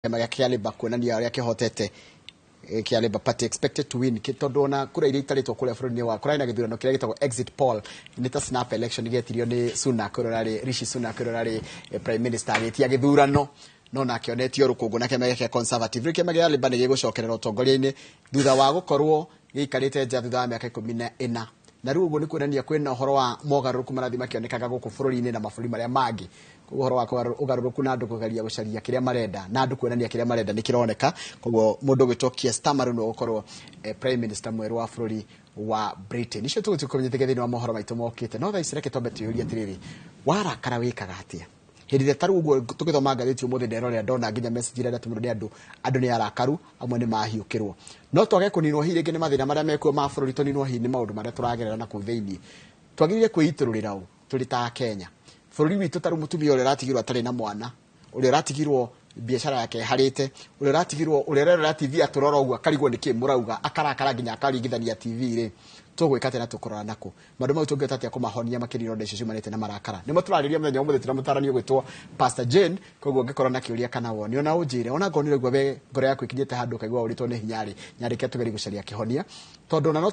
Kĩama gĩake kĩa Labour kuonania ũrĩa kĩhotete kĩa Labour Party expected to win tondũ ona kura iria itarĩtwo kũrĩa bũrũri-inĩ wa kũrarĩ na gĩthurano kĩrĩa gĩtagwo exit poll, nĩ ta snap election gĩetirio nĩ Sunak ũrĩa ũrarĩ, Rishi Sunak ũrĩa ũrarĩ prime minister, agĩtia gĩthurano no nake onetio rũkũngũ na kĩama gĩake Conservative. Rĩu kĩama gĩa Labour nĩ gĩgũcokerera ũtongoria-inĩ thutha wa gũkorwo gĩikarĩte nja thutha wa mĩaka 14, na rĩu ũguo nĩ kuonania kwĩna ũhoro wa mogarũrũku marathiĩ makĩonekaga gũkũ bũrũri-inĩ na mabũrũri marĩa mangĩ. Koguo ũhoro wa ũgarũrũku na andũ kũgeria gũcaria kĩrĩa marenda na andũ kuonania kĩrĩa marenda nĩ kĩroneka. Koguo mũndũ ũgwĩtwo Keir Starmer rĩu nĩwe ũgũkorwo prime minister mwerũ wa bũrũri wa Britain. Icio tũgũthiĩ kũmenyithia thĩinĩ wa mohoro maitũ mokĩte, no thaa ici reke twambe twĩyũrie atĩrĩrĩ, warakara wĩkaga atĩa? Hĩndĩ ĩrĩa tarĩu ũguo tũgĩthoma ngathĩti ũmũthĩ nderorera ndona nginya message iria ndatũmĩrwo nĩ andũ, andũ nĩ arakaru, amwe nĩ mahiũkĩrwo. No twage kũninwo hihi rĩngĩ nĩ mathĩna marĩa mekuo ma bũrũri, tũninwo hihi nĩ maũndũ marĩa tũragerera na kũu thĩinĩ. Twagĩrĩire kwĩitũrũrĩra ũ tũrĩ ta Kenya? Bũrũri witũ tarĩu mũtumia ũrĩa ũratigirwo atarĩ na mwana, ũrĩa ũratigirwo biacara yake ĩharĩte, ũrĩa ũratigirwo, ũrĩa ũrerorera TV atũrora ũguo akarigwo nĩkĩ mũrauga, akarakara nginya akaringithania TV rĩ, tũgwĩka atĩa na tũkũrora nakũ? Maũndũ mau tũngĩhota atĩa kũmahonia makĩria ironda icio ciumanĩte na marakara? Nĩmo tũrarĩrĩria mũthenya wa ũmũthĩ twĩna mũtarani ũgwĩtwo Pastor Jane. Koguo ũngĩkorwo na kĩũria kana woni, ona ũnjĩre, ona ngorwo nĩ ũraigua we ngoro yaku ĩkinyĩte handũ ũkaigua ũrĩtwo nĩ hinya rĩ, nyandĩke tũgerie gũcaria kĩhonia, tondũ ona no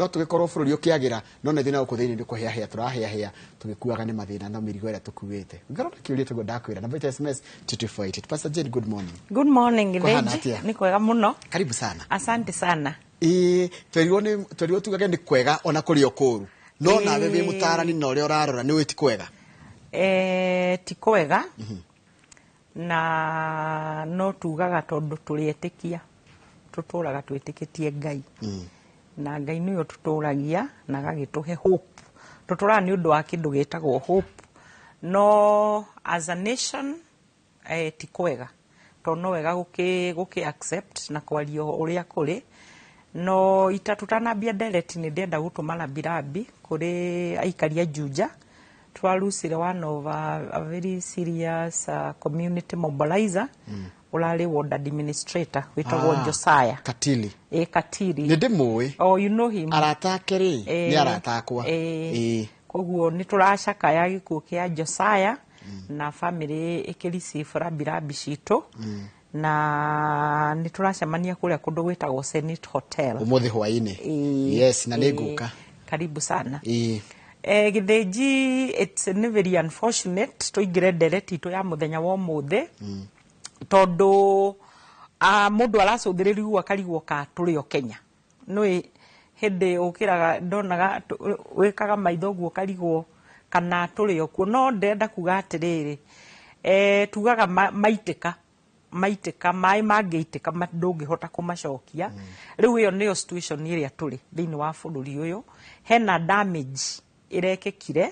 tũgĩkorwo bũrũri ũkĩagĩra, no na ithuĩ na gũkũ thĩinĩ nĩ kũhĩahĩa tũrahĩahĩa tũgĩkuaga nĩ mathĩna na mĩrigo ĩrĩa tũkuĩte. Ũngĩkorwo na kĩũria tũguo ndakwĩra, namba itũ ya SMS 22488. Pastor Jane, good morning. Good morning. Kũhana Gĩthĩnji. atĩa? Nĩ kwega mũno. Karibu sana. Asante sana. Ĩĩ, twerirwo nĩ twerirwo tugage nĩ kwega ona kũrĩ o kũru, no nawe wĩ mũtarani na ũrĩa ũrarora nĩ ũĩ ti kwega. Ti kwega na no tugaga tondũ tũrĩ etĩkia, tũtũraga twĩtĩkĩtie Ngai, na Ngai nĩwe ũtũtũragia na agagĩtũhe hope. Tũtũraga nĩ ũndũ wa kĩndũ gĩtagwo hope, no as a nation ti kwega, tondũ no wega gũkĩ accept na kwaria ũrĩa kũrĩ. No ita tũtanambia ndereti nĩ ndĩrenda gũtũma rambirambi kũrĩ aikari a Juja. Twarucire one of a very serious community mobilizer ũrarĩ ward administrator wĩtagwo Josiah. Katili. Ĩ, Katili. Nĩ ndĩmũĩ. Oh, you know him. Arata ake rĩ nĩ arata akwa. Ĩĩ. Koguo nĩ tũracakaya gĩkuũ kĩa Josiah na family ĩkĩreceive rambirambi citũ, na nĩ tũracemania kũrĩa kũndũ gwĩtagwo Senate Hotel. Ũmũthĩ hwaĩ-inĩ. Ĩĩ. Yes, na nĩ ngũka. Karibu sana. Ĩĩ. Gĩthĩnji, it's nĩ very unfortunate tũingĩre ndereti itũ ya mũthenya wa ũmũthĩ, tondũ mũndũ aracũthĩrĩria ũguo akarigwo ka tũrĩ o Kenya. Nĩũĩ hĩndĩ ũkĩraga ndonaga wĩkaga maitho ũguo ũkarigwo kana tũrĩ o kuo, no ndĩrenda kuga atĩrĩrĩ, tugaga maitĩka maitĩka, maĩ mangĩitĩka ndũngĩhota kũmacokia. Rĩu ĩyo nĩyo situation ĩrĩa tũrĩ thĩinĩ wa bũrũri ũyũ. Hena damage ĩrekĩkire,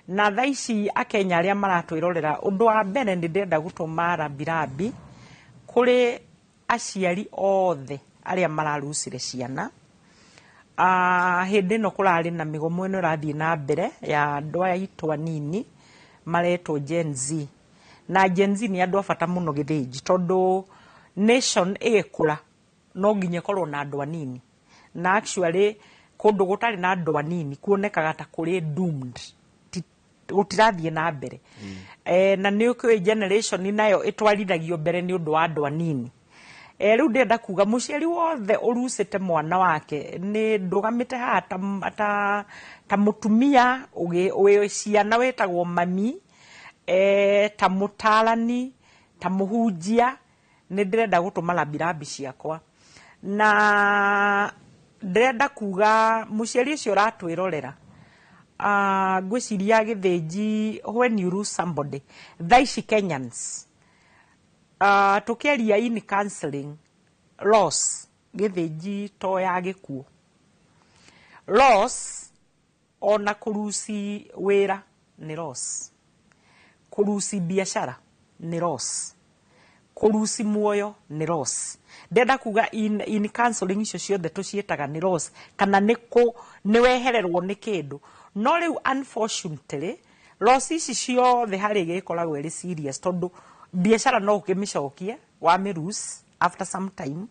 na thaa ici Akenya arĩa maratwĩrorera, ũndũ wa mbere nĩ ndĩrenda gũtũma rambirambi kũrĩ aciari othe arĩa mararucire ciana. Hĩndĩ ĩno kũrarĩ na mĩgomo ĩno ĩrathiĩ na mbere ya andũ aya aitũ anini maretwo Gen Z. Na Gen Z nĩ andũ a bata mũno Gĩthĩnji, tondũ nation ĩgĩkũra no nginya ĩkorwo na andũ anini, na actually kũndũ gũtarĩ na andũ anini kuonekaga ta kũrĩ doomed, gũtirathiĩ na mbere. Na nĩ ũkĩũĩ generation nayo ĩtwarithagio mbere nĩ ũndũ wa andũ anini. Rĩu ndĩrenda kuga mũciari wothe ũrucĩte mwana wake, nĩ ndũgamĩte haha ta mũtumia wĩ ciana wĩtagwo mami, ta mũtarani, ta mũhunjia, nĩ ndĩrenda gũtũma rambirambi ciakwa, na ndĩrenda kuga mũciari ũcio ũratwĩrorera, ngwĩciria Gĩthĩnji, when you lose somebody, thaa ici Kenyans, tũkĩaria in counseling, loss Gĩthĩnji to ya gĩkuũ, loss ona kũruci wĩra nĩ loss, kũruci biacara nĩ loss, kũruci muoyo nĩ loss. Ndĩrenda kuga in counseling icio ciothe tũciĩtaga nĩ loss, kana nĩ kũ nĩ wehererwo nĩ kĩndũ. No rĩu unfortunately loss ici ciothe harĩ ĩgĩkoragwo ĩrĩ serious, tondũ biacara no ũkĩmĩcokie wamĩ lose after some time,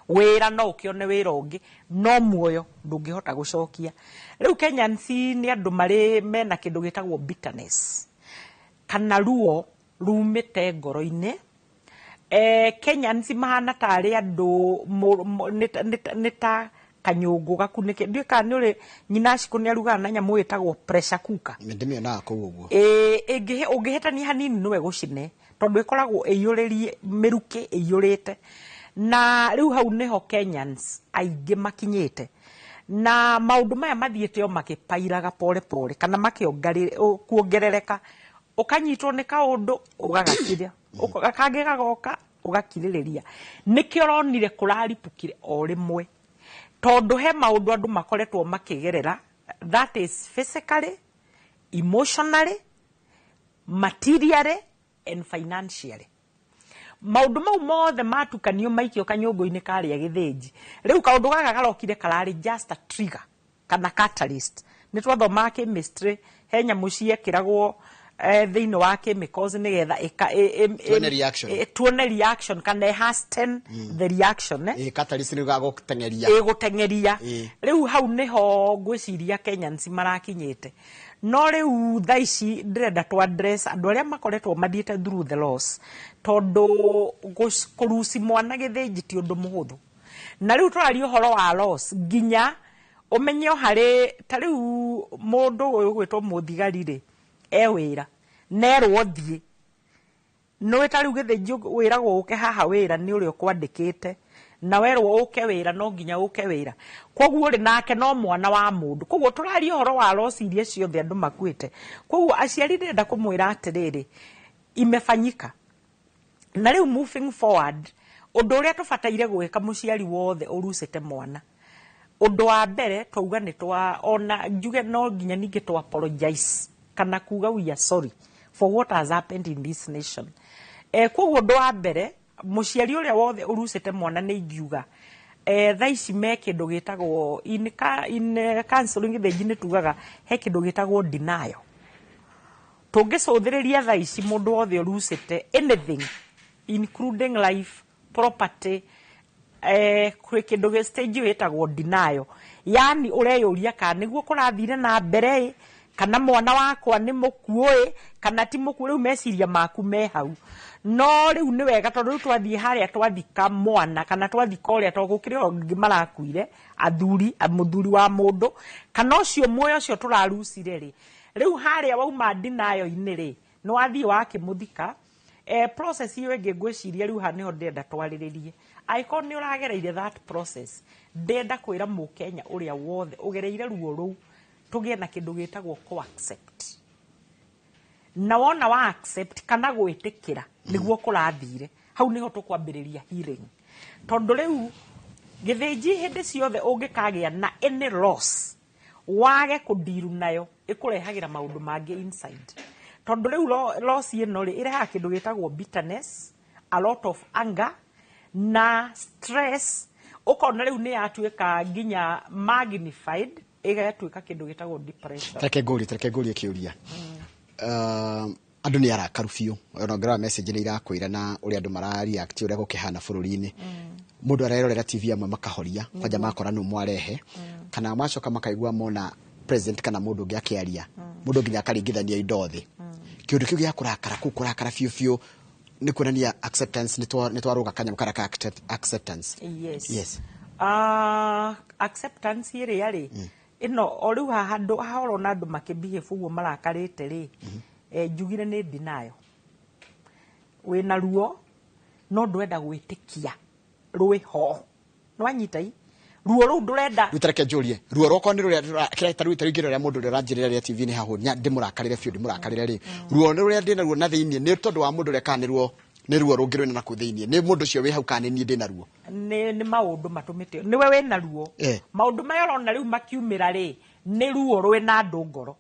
wĩra no ũkĩone wĩra ũngĩ, no muoyo ndũngĩhota gũcokia. Rĩu Kenyans nĩ andũ marĩ mena kĩndũ gĩtagwo bitterness kana ruo rumĩte ngoro-inĩ. Kenyans mahana tarĩ andũ nĩ ta kanyũngũ gakunĩke. Ndiũĩ kana nĩ ũrĩ nyina Ashiko nĩ arugaga na nyamũ ĩtagwo pressure cooker. Nĩ ndĩmĩonaga kũu ũguo. Ĩĩ, ũngĩhĩtania hanini nĩwe gũcine, tondũ ĩkoragwo ĩiyũrĩrie mĩrukĩ ĩiyũrĩte. Na rĩu hau nĩho Kenyans aingĩ makinyĩte. Na maũndũ maya mathiĩte o makĩpairaga pole pole kana kuongerereka. Ũkanyitwo nĩ kaũndũ ũgagakira, kangĩ gagoka ũgakirĩrĩria. Nĩkĩo ũronire kũraripũkire o rĩmwe, tondũ he maũndũ andũ makoretwo makĩgerera, that is physically, emotionally, materially and financially. Maũndũ mau mothe matukanio maikio kanyũngũ-inĩ karĩa gĩthĩnji. Rĩu kaũndũ gaka karokire kararĩ just a trigger kana catalyst. Nĩ twathomaga chemistry, he nyamũ ciekĩragwo thĩinĩ wa chemicals nĩgetha Tuone reaction. Tuone reaction kana ĩ hasten the reaction, eh? Ĩ catalyst nĩ gagũteng'eria. Ĩgũteng'eria. Rĩu hau nĩho ngwĩciria Kenyans marakinyĩte. No rĩu thaa ici ndĩrenda tũ address andũ arĩa makoretwo mathiĩte through the loss, tondũ kũruci mwana gĩthĩnji ti ũndũ mũhũthũ. Na rĩu tũraria ũhoro wa loss nginya ũmenye o harĩ ta rĩu mũndũ ũyũ ũgwĩtwo mũthigari rĩ, e wĩra nerwo thiĩ nĩũĩ ta rĩu gĩthĩnji wĩragwo ũke haha wĩra nĩ ũrĩa ũkwandĩkĩte, na werwo ũke wĩra no nginya ũke wĩra. Koguo rĩ, nake no mwana wa mũndũ. Koguo tũraria ũhoro wa loss iria ciothe andũ makuĩte. Koguo aciari ndĩrenda kũmwĩra atĩrĩrĩ, imefanyika na rĩu moving forward, ũndũ ũrĩa tũbataire gwĩka mũciari wothe ũrucĩte mwana, ũndũ wa mbere twauga nĩ twa ona njuge no nginya ningĩ tũ apologize kana kuga we are sorry for what has happened in this nation. Koguo ũndũ wa mbere mũciari ũrĩa wothe ũrucĩte mwana nĩ ingiuga thaa ici me kĩndũ gĩtagwo in counseling gĩthĩnji nĩ tugaga he kĩndũ gĩtagwo denial. Tũngĩcũthĩrĩria thaa ici mũndũ wothe ũrucĩte anything including life, property, kwĩ kĩndũ gĩ stage ĩyo ĩtagwo denial, yani ũreyũria kana nĩguo kũrathire na mbere ĩ, kana mwana wakwa nĩ mũkuũ ĩ, kana ti mũkuũ. Rĩu meciria maku me hau. No rĩu nĩ wega tondũ rĩu twathiĩ harĩa twathika mwana kana twathika ũrĩa, tondũ gũkĩrĩ o angĩ marakuire athuri, mũthuri wa mũndũ kana ũcio muoyo ũcio tũrarucire rĩ, rĩu harĩa wauma denial-inĩ rĩ, nĩ wathiĩ wakĩmũthika. Process ĩyo ĩngĩ ngwĩciria rĩu haha nĩho ndĩrenda twarĩrĩrie. Angĩkorwo nĩ ũragereire that process, ndĩrenda kwĩra mũkenya ũrĩa wothe ũgereire ruo rũu, tũgĩe na kĩndũ gĩtagwo co-accept. Na wona wa accept kana gwĩtĩkĩra nĩguo kũrathire, hau nĩho tũkwambĩrĩria healing. Tondũ rĩu gĩthĩnji hĩndĩ ciothe ũngĩkagĩa na any loss wage kũndiru nayo, ĩkũrehagĩra maũndũ mangĩ inside. Tondũ rĩu loss ĩno rĩ, ĩrehaga kĩndũ gĩtagwo bitterness, a lot of anger na stress. Ũkona rĩu nĩ yatuĩka nginya magnified, ĩgatuĩka kĩndũ gĩtagwo depression. Tareke ngũrie kĩũria. Andũ nĩ arakaru biũ, ona ũngĩrora message nĩ irakwĩra na ũrĩa andũ mara react ũrĩa gũkĩhana bũrũri-inĩ. Mũndũ arerorera TV, amwe makahoria kwanja makora nũ mwarehe, kana macoka makaigua mona president kana mũndũ ũngĩ akĩaria, mũndũ nginya akaringithania indo thĩ. Kĩũndũ kĩu gĩa kũrakara kũu, kũrakara biũ biũ, nĩ kuonania acceptance nĩ twarũga kanyamũ karĩa ka acceptance. Yes. Yes. Acceptance ĩrĩa rĩ, ĩno o rĩu haha andũ haha ũrona andũ makĩbehave ũguo marakarĩte rĩ, njugire nĩ denial. Wĩna ruo no ndwenda gwĩtĩkia rwĩho. Nĩwanyita i ruo rũu ndũrenda. Rĩu tareke njũrie, ruo rwakwa nĩ rũrĩa kĩrĩa ta rĩu ta rĩngĩ rũrĩa mũndũ ũrĩa ũranjĩrĩra rĩa TV-inĩ haha ndĩmũrakarĩre biũ, ndĩmũrakarĩre rĩ, ruo nĩ rũrĩa ndĩna ruo na thĩinĩ nĩ tondũ wa mũndũ ũrĩa, kana nĩ ruo rũngĩ rwĩna nakũu thĩinĩ, nĩ mũndũ ũcio wĩ hau kana nĩ niĩ ndĩna ruo? Nĩ maũndũ matũmĩte nĩwe wĩna ruo. Maũndũ maya ũrona rĩu makiumĩra rĩ, nĩ ruo rwĩna andũ ngoro,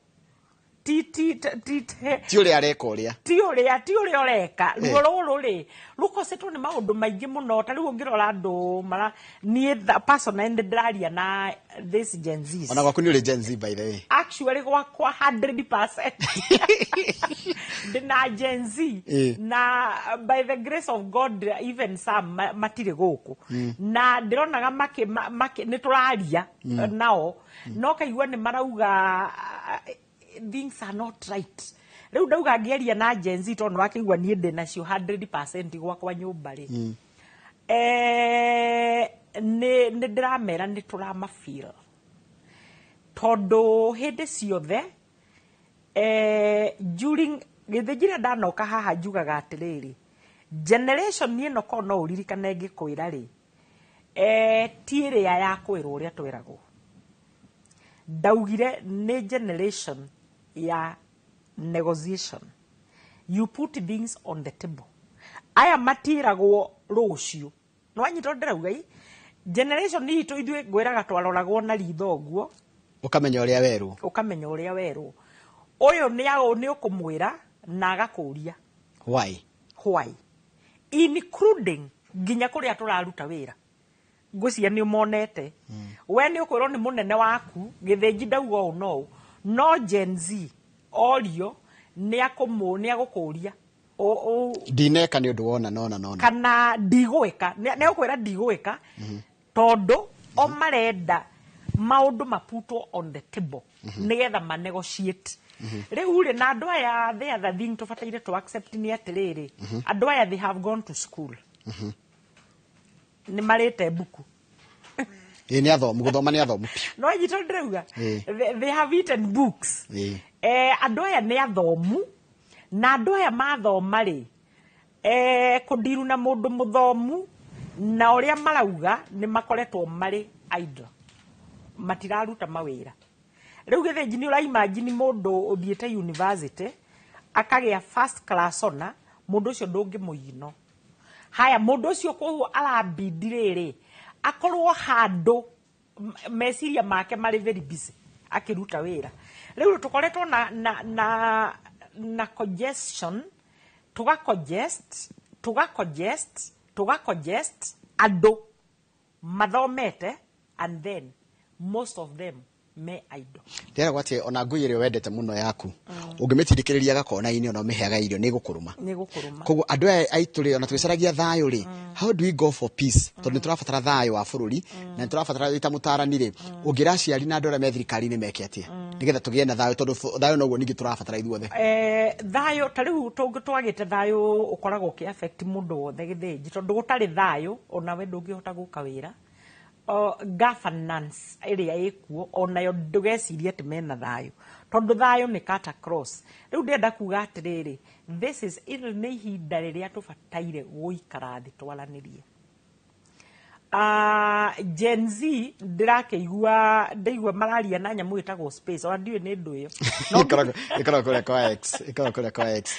ti ti ti ti Ti ũrĩa areka ũrĩa. Ti ũrĩa ũreka. Ruo rũrũ rĩ, rũkocetwo nĩ maũndũ maingĩ mũno. Ta rĩu ũngĩrora andũ mara niĩ personally nĩ ndĩraria na this Gen Zs. Ona gwaku nĩ ũrĩ Gen Z, by the way. Actually gwakwa 100% ndĩna Gen Z. Na by the grace of God even some matirĩ gũkũ na ndĩronaga makĩ nĩ tũraria nao, no kaigua nĩ marauga things are not right. Rĩu ndauga ngĩaria na Gen Z tondũ nĩwakĩigua niĩ ndĩ nacio 100% gwakwa nyũmba rĩ, nĩ ndĩramera nĩ tũramafeel tondũ hĩndĩ ciothe during gĩthĩnji rĩrĩa ndanoka haha njugaga atĩrĩrĩ, generation ĩno korwo no ũririkane ngĩkwĩra rĩ, ti ĩrĩa ya kwĩrwo ũrĩa tweragwo. Ndaugire nĩ generation ya negotiation. You put things on the table. Aya matiragwo rũciũ. Nĩwanyita ũrĩa ndĩrauga ĩ? Generation itũ ithuĩ ngwĩraga twaroragwo na ritho ũguo. Ũkamenya ũrĩa werwo. Ũkamenya ũrĩa werwo. Ũyũ nĩ ũkũmwĩra na agakũria. Why? Why? Including nginya kũrĩa tũraruta wĩra. Ngwĩciria nĩ ũmonete. We nĩ ũkwĩrwo nĩ mũnene waku, gĩthĩnji ndauga ũũ no ũũ. No Gen Z orio nĩ agũkũria. Ndineka nĩ ũndũ wona nona nona. Kana ndigwĩka. Nĩ agũkwĩra ndigwĩka tondũ o marenda maũndũ maputwo on the table nĩgetha ma negotiate. Rĩu rĩ, na andũ aya, the other thing tũbataire to accept nĩ atĩrĩrĩ, andũ aya they have gone to school. Nĩ marĩte mbuku. Ĩĩ, nĩ athomu, gũthoma nĩ athomu piũ. No nyita ndĩrauga. They have eaten books. Andũ aya nĩ athomu, na andũ aya mathoma rĩ, kũndiru na mũndũ mũthomu na ũrĩa marauga nĩ makoretwo marĩ idle. Matiraruta mawĩra. Rĩu gĩthĩnji nĩ ũraimagine mũndũ ũthiĩte university akagĩa first class honor, mũndũ ũcio ndũngĩmũino. Haya, mũndũ ũcio koguo arabindi rĩrĩ, akorwo handũ meciria make marĩ very busy akĩruta wĩra. Rĩu tũkoretwo na congestion, tũga congest, tũga congest, tũga congest andũ mathomete, and then most of them me idle. Ndĩragwo atĩ ona ngui ĩrĩa wendete mũno yaku ũngĩmĩtindĩkĩrĩria gakona-inĩ ona ũmĩheaga irio nĩ ĩgũkũrũma. Nĩ ĩgũkũrũma. Koguo andũ aya aitũ rĩ, ona tũgĩcaragia thayũ rĩ, how do we go for peace? Tondũ nĩ tũrabatara thayũ wa bũrũri na nĩ tũrabatara wĩ ta mũtarani rĩ, ũngĩra aciari na andũ arĩa me thirikari-inĩ meke atĩa nĩgetha tũgĩe na thayũ, tondũ thayũ noguo ningĩ tũrabatara ithuothe. Thayũ ta rĩu twagĩte thayũ ũkoragwo ũkĩ affect mũndũ wothe gĩthĩnji, tondũ gũtarĩ thayũ onawe ndũngĩhota gũka wĩra. Governance ĩrĩa ĩkuo onayo ndũgecirie atĩ mena thayũ, tondũ thayũ nĩ cut across. Rĩu ndĩrenda kuga atĩrĩrĩ, this is ĩrĩ nĩ ihinda rĩrĩa tũbataire gũikara thĩ twaranĩrie. Gen Z ndĩrakĩigua, ndĩigua mararia na nyamũ ĩtagwo space, ona ndiũĩ nĩ ndũ ĩyo. No Ĩkoragwo kũrĩa kwa X, ĩkoragwo kũrĩa kwa X.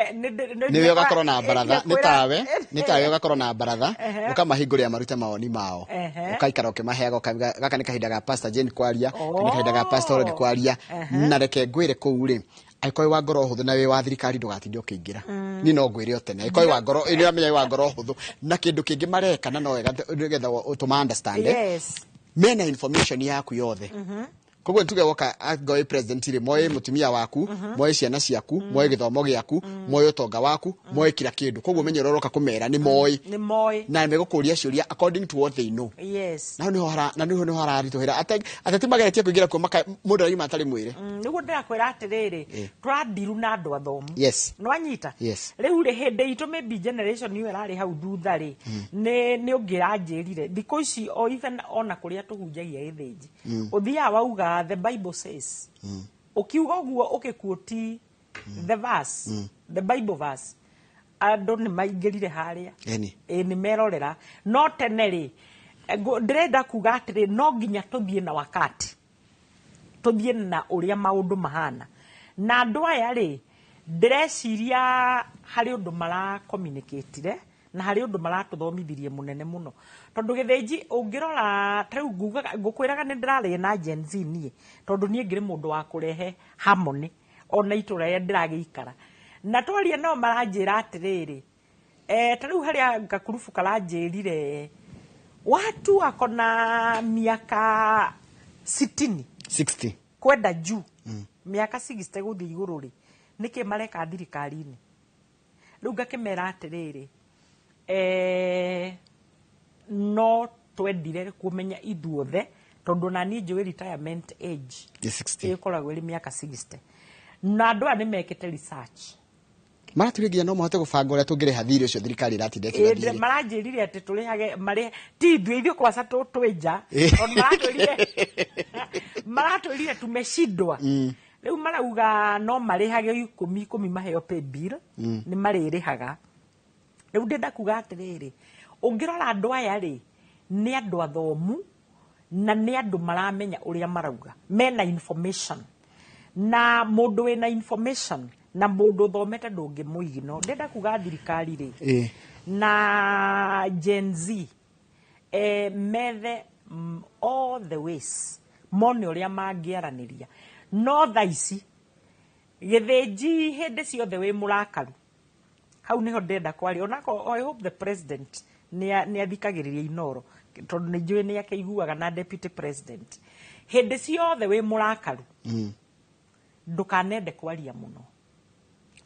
Nĩ Nĩwe ũgakorwo na baratha, nĩ tawe, nĩ tawe ũgakorwo na baratha, ũkamahingũrĩra marute mawoni mao. Ũkaikara ũkĩmaheaga, ũkauga, gaka nĩ kahinda ga Pastor Jane kwaria, nĩ kahinda ga Pastor Oleg kwaria. Na reke ngwĩre kũu rĩ, angĩkorwo wĩ wa ngoro hũthũ na wĩ wa thirikari ndũgatinde ũkĩingĩra. Niĩ no ngwĩre o tene, angĩkorwo wĩ wa ngoro, nĩ ũramenya wĩ wa ngoro hũthũ, na kĩndũ kĩngĩ mareka na no wega nĩgetha ũtũma understand. Mena information yaku yothe. Koguo nituge woka angĩkorwo wĩ president rĩ, moĩ mũtumia waku, moĩ ciana ciaku, moĩ gĩthomo gĩaku, moĩ ũtonga waku, moĩ kila kĩndũ. Koguo menye ũrĩa ũroka kũmera nĩ moĩ. Nĩ moĩ. Na megũkũria ciũria according to what they know. Na hau nĩho hara, na nĩho nĩho hararitũhĩra. Ateti mageretie kũingĩra kuo maka, mũndũ araima atarĩ mwĩre. Nĩguo ndĩrakwĩra atĩrĩrĩ, tũrandiru na andũ athomu. Nĩwanyita? Rĩu rĩ, hĩndĩ itũ maybe generation ĩyo ĩrarĩ hau thutha rĩ, nĩ ũngĩranjĩrire. Thikũ ici o even ona kũrĩa tũhunjagia gĩthĩnji. Ũthiaga wauga the Bible says. Ũkiuga ũguo ũgĩquote the verse, the Bible verse. Andũ nĩ maingĩrire harĩa. Ĩ, nĩ merorera. No tene rĩ, ndĩrenda kuga atĩrĩ, no nginya tũthiĩ na wakati. Tũthiĩ na ũrĩa maũndũ mahana. Na andũ aya rĩ, ndĩreciria harĩ ũndũ mara communicate-ire, na harĩ ũndũ maratũthomithirie mũnene mũno. Tondũ gĩthĩnji ũngĩrora, ta rĩu ngũkwĩraga nĩ ndĩrarĩa na Gen Z niĩ, tondũ niĩ ngĩrĩ mũndũ wa kũrehe harmony, ona itũũra rĩrĩa ndĩragĩikara. Na twaria nao maranjĩra atĩrĩrĩ, ta rĩu harĩa gakurubu karanjĩrire, watu wako na miaka sitini. 60. Kwenda juu. Miaka 60 gũthiĩ igũrũ rĩ, nĩkĩ mareka thirikari-inĩ? Rĩu ngakĩmera atĩrĩrĩ, no twendire kũmenya ithuothe, tondũ na niĩ njũĩ retirement age Nĩ 60. ĩkoragwo ĩrĩ mĩaka 60. Na andũ aya nĩ mekĩte research. Maratwĩrire nginya no mahote gũbanga ũrĩa tũngĩrĩha thirĩ ũcio thirikari ĩratinda ĩkiuga Ĩĩ, thirĩ. Maranjĩrire atĩ tũrĩhage marĩhe, ti ithuĩ kwaca twĩ nja, tondũ maratwĩrire tumeshindwa. Rĩu marauga no marĩhage ikũmi ikũmi, maheo pay bill, nĩ marĩrĩhaga. Rĩu ndĩrenda kuga atĩrĩrĩ, ũngĩrora andũ aya rĩ, nĩ andũ athomu na nĩ andũ maramenya ũrĩa marauga, mena information, na mũndũ wĩna information na mũndũ ũthomete ndũngĩmũigino. Ndĩrenda kuga thirikari rĩ na Gen Z methe all the ways mone ũrĩa mangĩaranĩria. No tha ici, Gĩthĩnji, hĩndĩ ciothe wĩ mũrakaru, hau niho ndĩrenda kwaria. Onako I hope the president nĩ athikagĩrĩria Inoro, tondũ nĩ njũĩ nĩ akĩiguaga, na deputy president. Hĩndĩ ciothe wĩ mũrakaru, ndũkanende kwaria mũno.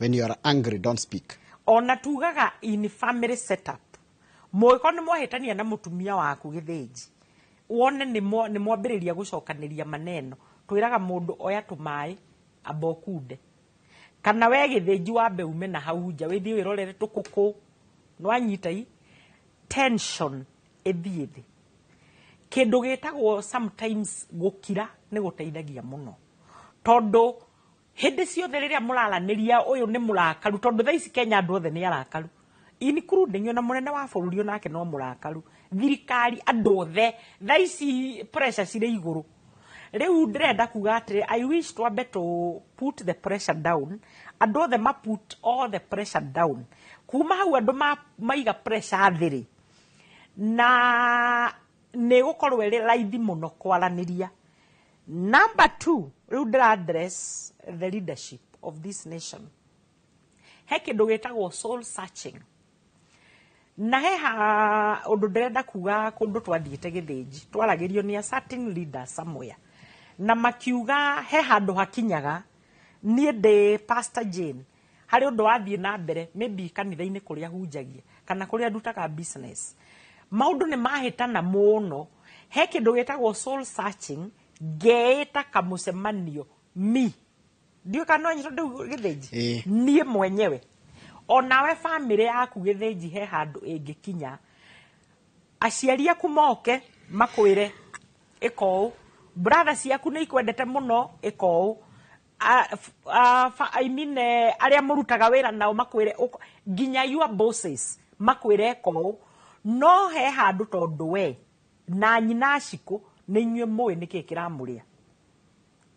When you are angry, don't speak. Ona tugaga in family setup, mũgĩkorwo nĩ mwahĩtania na mũtumia waku, Gĩthĩnji, wone nĩ mwambĩrĩria gũcokanĩria maneno, twĩraga mũndũ, oya tũmaĩ, amba ũkunde, kana we Gĩthĩnji wambe ume na hau nja, wĩthiĩ wĩrorere tũkũkũ, nĩwanyita i tension ĩthiĩ thĩ. Kĩndũ gĩtagwo sometimes gũkira nĩ gũteithagia mũno, tondũ hĩndĩ ciothe rĩrĩa mũraranĩria, ũyũ nĩ mũrakaru, tondũ thaa ici Kenya andũ othe nĩ arakaru, including ona mũnene wa bũrũri, onake no mũrakaru, thirikari, andũ othe thaa ici pressure cirĩ igũrũ. Rĩu ndĩrenda kuga atĩrĩ, I wish twambe to put the pressure down, andũ othe ma put all the pressure down. Kuma hau andũ maiga pressure thĩ rĩ, na nĩ gũkorwo ĩrĩ raithi mũno kwaranĩria. Number two, rĩu ndĩra address the leadership of this nation. He kĩndũ gĩtagwo soul searching, na heha ũndũ ndĩrenda kuga. Kũndũ twathiĩte, Gĩthĩnji, twaragĩrio nĩ a certain leader somewhere, na makiuga he handũ hakinyaga, niĩ ndĩ Pastor Jane, harĩ ũndũ wathiĩ na mbere maybe kanitha-inĩ kũrĩa hunjagia kana kũrĩa ndutaga business, maũndũ nĩ mahĩtana mũno. He kĩndũ gĩtagwo soul searching, ngeĩta kamũcemanio mi, ndiũĩ kana no nyita ndĩu, Gĩthĩnji. Niĩ mwenyewe, onawe bamĩrĩ yaku, Gĩthĩnji, he handũ ĩngĩkinya aciari aku moke makwĩre ĩka ũũ, brother ciaku nĩ ikwendete mũno, ĩka ũũ. I mean, arĩa mũrutaga wĩra nao makwĩre nginya your bosses makwĩre ĩka ũũ. No he handũ, tondũ we na nyina Cikũ nĩ inyuĩ mũĩ nĩkĩ kĩramũrĩa.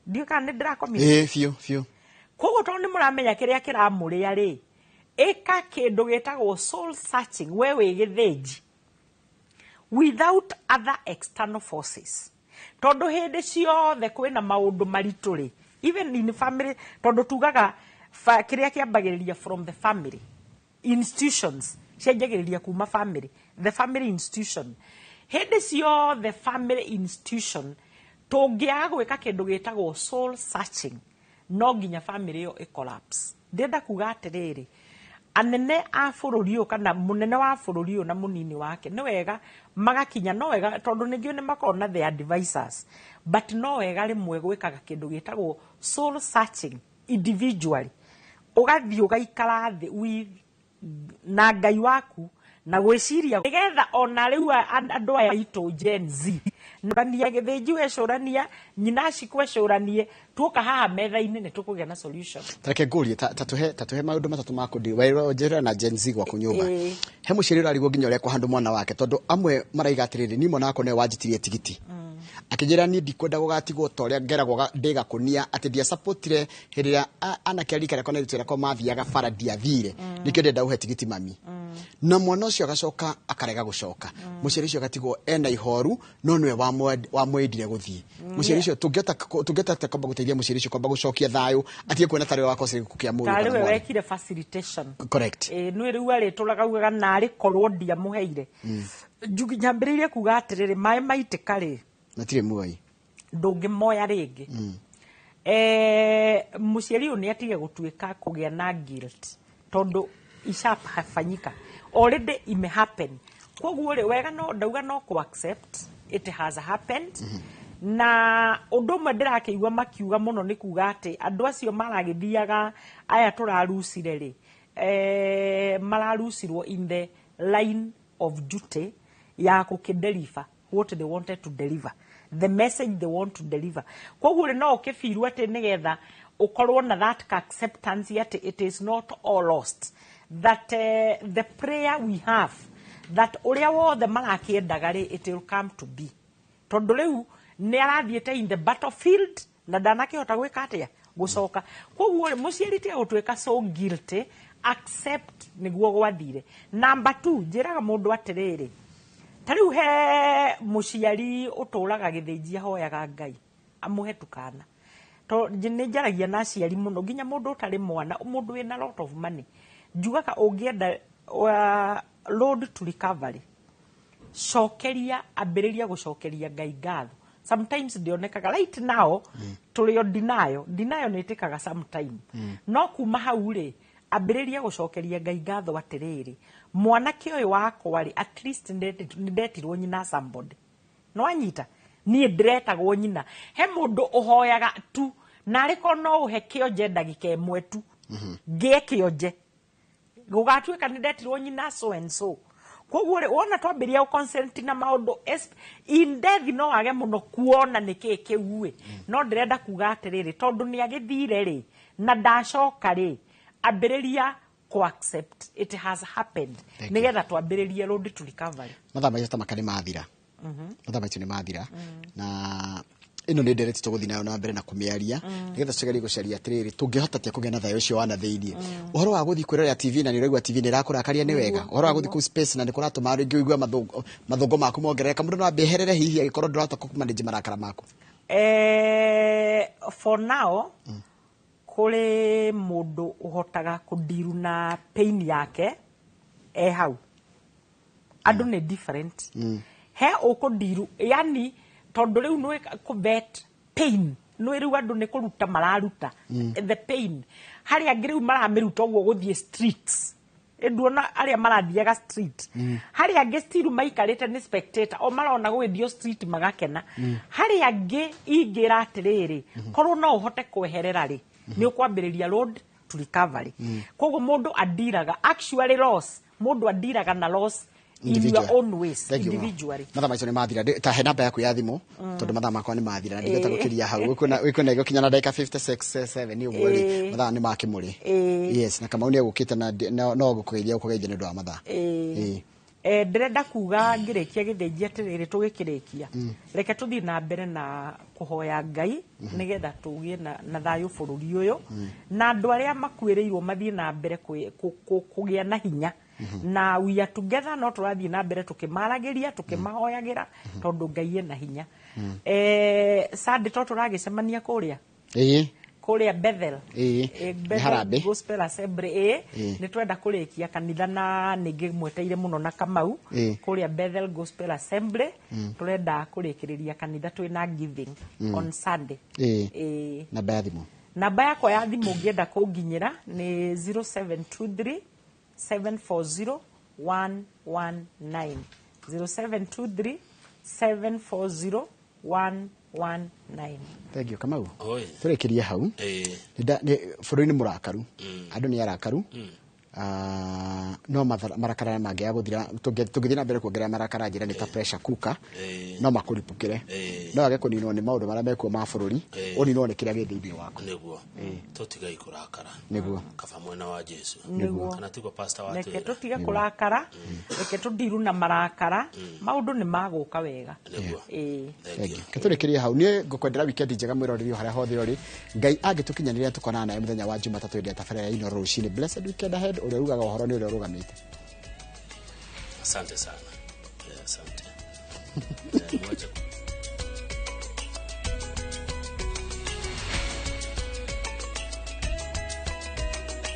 Ndiũĩ kana nĩ ndĩrakomire. Ĩĩ, biũ biũ. Koguo tondũ nĩ mũramenya kĩrĩa kĩramũrĩa rĩ, ĩka kĩndũ gĩtagwo soul searching, we wĩ Gĩthĩnji, without other external forces, tondũ hĩndĩ ciothe kwĩna maũndũ maritũ rĩ, even in family, tondũ tugaga kĩrĩa kĩambagĩrĩria from the family institutions, cianjagĩrĩria kuma family, the family institution. Hĩndĩ ciothe family institution tũngĩaga gwĩka kĩndũ gĩtagwo soul searching, no nginya family ĩyo ĩ collapse. Ndĩrenda kuga atĩrĩrĩ, anene a bũrũri ũyũ kana mũnene wa bũrũri ũyũ na mũnini wake, nĩ wega magakinya, no wega, tondũ ningĩ nĩ makoragwo na their advisors, but no wega rĩmwe gwĩkaga kĩndũ gĩtagwo soul searching individually, ũgathiĩ ũgaikara thĩ with na Ngai waku na gwĩciria, nĩgetha ona rĩu andũ aya aitũ Gen Z cũrania, Gĩthĩnji wecũrania, nyina cikwecũranie, tuoka haha metha-inĩ nĩ tũkũgĩa na solution. Tareke ngũrie, ta tũhe maũndũ matatũ ma kũndi njĩra na Gen Z gwaku nyũmba. He mũciari ũrarigwo nginya ũrĩa kũhandũ mwana wake, tondũ amwe maraiga atĩrĩrĩ, niĩ mwana wakwa nĩwe wanjitirie tigiti, akĩnjĩra niĩ ndikwenda gũgatigwo ta ũrĩa ngeragwo ndĩ gakũnia, atĩ ndiasapotire hĩndĩ ĩrĩa anake a rika rĩakwa na airĩtu rĩakwa mathiaga bara, ndiathire, nĩkĩo ndĩrenda ũhe tigiti mami. Na mwana ũcio agacoka akarega gũcoka, mũciari ũcio agatigwo ena ihoru, no nĩwe wamwendire gũthiĩ. Mũciari ũcio tũngĩhota atĩa kwamba gũteithia mũciari ũcio kwamba gũcokia thayũ, atige kuona tarĩ we wakosire gĩkuũ kĩa mũriũ tarĩ kana we mwarĩ? Wekire facilitation. Correct. Ĩ nĩ rĩu arĩtũraga ugaga narĩ korwo ndiamũheire. Njugi nyambĩrĩirie kuga atĩrĩrĩ, maĩ maitĩka rĩ, matirĩ muoyi. Ndũngĩmoya rĩngĩ. Mũciari ũyũ nĩ atige gũtuĩka kũgĩa na guilt, tondũ ishafanyika already, ime happen. Koguo rĩ, wega no ndauga no ku accept it has happened. Na ũndũ ũmwe ndĩrakĩigua makiuga mũno nĩ kuga atĩ andũ acio maragĩthiaga aya tũrarucire rĩ, mararucirwo in the line of duty ya gũkĩdeliver what they wanted to deliver, the message they want to deliver. Koguo rĩ, no ũkĩbirwo atĩ nĩgetha ũkorwo na that acceptance atĩ it is not all lost, that the prayer we have that ũrĩa wothe marakĩendaga rĩ, it will come to be, tondũ rĩu nĩ arathiĩte in the battlefield na ndanakĩhota gwĩka atĩa, gũcoka. Koguo rĩ, mũciari tiga gũtuĩka so guilty, accept nĩguo gwathire. Number two, njĩraga mũndũ atĩrĩrĩ, ta rĩu he mũciari ũtũraga gĩthĩnji ahoyaga Ngai amũhe tukana. To nĩ njaragia na aciari mũno, nginya mũndũ ũtarĩ mwana, mũndũ wĩna lot of money, njugaga ũngĩenda road to recovery, cokeria, ambĩrĩria gũcokeria Ngai ngatho. Sometimes ndĩonekaga right now, tũrĩ o denial. Denial nĩ ĩtĩkaga sometime, no kuma hau rĩ, ambĩrĩria gũcokeria Ngai ngatho atĩrĩrĩ, mwanake ũyũ wakwa rĩ, at least nĩ ndetirwo nyina somebody. No anyita niĩ ndĩretagwo nyina. He mũndũ ũhoyaga tu narĩ korwo no ũhe kĩonje ndagĩka ĩmwe tu, ngĩe kĩonje gũgatuĩka nĩ ndetirwo nyina so and so. Koguo rĩ, wona twambĩrĩria gũ na maũndũ in death, no wage mũno kuona nĩ kĩĩ kĩu ĩ. No ndĩrenda kuga atĩrĩrĩ, tondũ nĩ agĩthire rĩ na ndacoka rĩ, ambĩrĩria ku accept it has happened. Thank you. Nĩgetha twambĩrĩrie road to recovery. Mathaa maitũ ta maka nĩ mathira, mathaa maitũ nĩ mathira, na ĩno nĩ ndereti tũgũthiĩ nayo na mbere na kũmĩaria nĩgetha tũgerie gũcaria atĩrĩrĩ, tũngĩhota atĩa kũgĩa na thayũ ũcio wa na thĩiniĩ. Ũhoro wa gũthiĩ kwĩrorera TV na nĩ ũraigua TV nĩ ĩrakũrakaria, nĩ wega. Ũhoro wa gũthiĩ kũu space na nĩ kũratũma rĩngĩ ũigue mathũngũ maku mongerereka, mũndũ no ambĩherere hihi angĩkorwo ndũrahota kũmanage marakara maku? For now, kũrĩ mũndũ ũhotaga kũndiru na pain yake e hau. Andũ nĩ different. He ũkũndiru, yani tondũ rĩu nĩ kũvet pain, nĩ rĩu andũ nĩ kũruta mararuta the pain. Harĩ angĩ rĩu maramĩruta ũguo gũthiĩ streets. Nduona arĩa marathiaga street. Harĩ angĩ still maikarĩte nĩ spectator, o marona gũgĩthio street magakena. Harĩ angĩ ingĩra atĩrĩrĩ, korwo no ũhote kweherera rĩ, nĩ ũkwambĩrĩria road to recovery. Koguo mũndũ andiraga actually loss, mũndũ andiraga na loss in your Individual. own ways. Thank you, ma'am. Individually. Mathaa maitũ nĩ mathira. Ta he namba yaku ya thimũ, tondũ mathaa makwa nĩ mathira na ndingĩhota gũkĩria hau. Wĩkwĩna gũkinya na ndagĩka 56 7 ũguo rĩ, mathaa nĩ makĩmũrĩ. Yes, na Kamau nĩ egũkĩte na no gũkũgeithia gũkũgeithia nĩ ũndũ wa mathaa. Ndĩrenda kuga ngĩrĩkia gĩthĩnji atĩrĩrĩ, tũgĩkĩrĩkia, reke tũthiĩ na mbere na kũhoya Ngai nĩgetha tũgĩe na thayũ bũrũri ũyũ, na andũ arĩa makuĩrĩirwo mathiĩ na mbere kũgĩa na hinya, na we are together, no tũrathiĩ na mbere tũkĩmaragĩria, tũkĩmahoyagĩra, tondũ Ngai ena hinya. Sunday to tũragĩcemania kũrĩa kũrĩa Bethel. Nĩ Bethel harambee. Gospel Assembly. Nĩ twenda kũrĩkia kanitha na nĩ ngĩmweteire mũno na Kamau. Kũrĩa Bethel Gospel Assembly tũrenda kũrĩkĩrĩria kanitha twĩna giving on Sunday. Namba ya thimũ? Namba yakwa ya thimũ ũngĩenda kũnginyĩra nĩ 0723 740 119, 0723 740 119. Thank you, Kamau. Oi. Tũrĩkĩrie hau. Bũrũri nĩ mũrakaru, andũ nĩ arakaru. No marakara mangĩaga gũthira, tũngĩthiĩ na mbere kuongerera marakara, njĩra nĩ ta pressure cooker, no makũripũkĩre. No age kũninwo nĩ maũndũ marĩa mekuo ma bũrũri, ũninwo nĩ kĩrĩa gĩ thĩinĩ waku. Nĩguo tũtigai kũrakara. Nĩguo. Kaba mwena wa Jesu. Nĩguo. Kana tiguo, pastor? Reke Watwĩra tũtige kũrakara, reke tũndiru na marakara, maũndũ nĩ magũka wega. Nĩguo. Thank Thank you. you. Tũrĩkĩrie hau. Niĩ ngũkwendera weekend njega, mwĩroreri o harĩa hothe ũrĩ. Ngai angĩtũkinyanĩria, tũkonana nawe mũthenya wa Jumatatũ hĩndĩ ya tabarĩra ya Inooro rũcinĩ. Blessed weekend ahead. Ũrĩa ugaga ũhoro nĩ ũrĩa ũrũgamĩte. Asante sana. Asante. Mwache.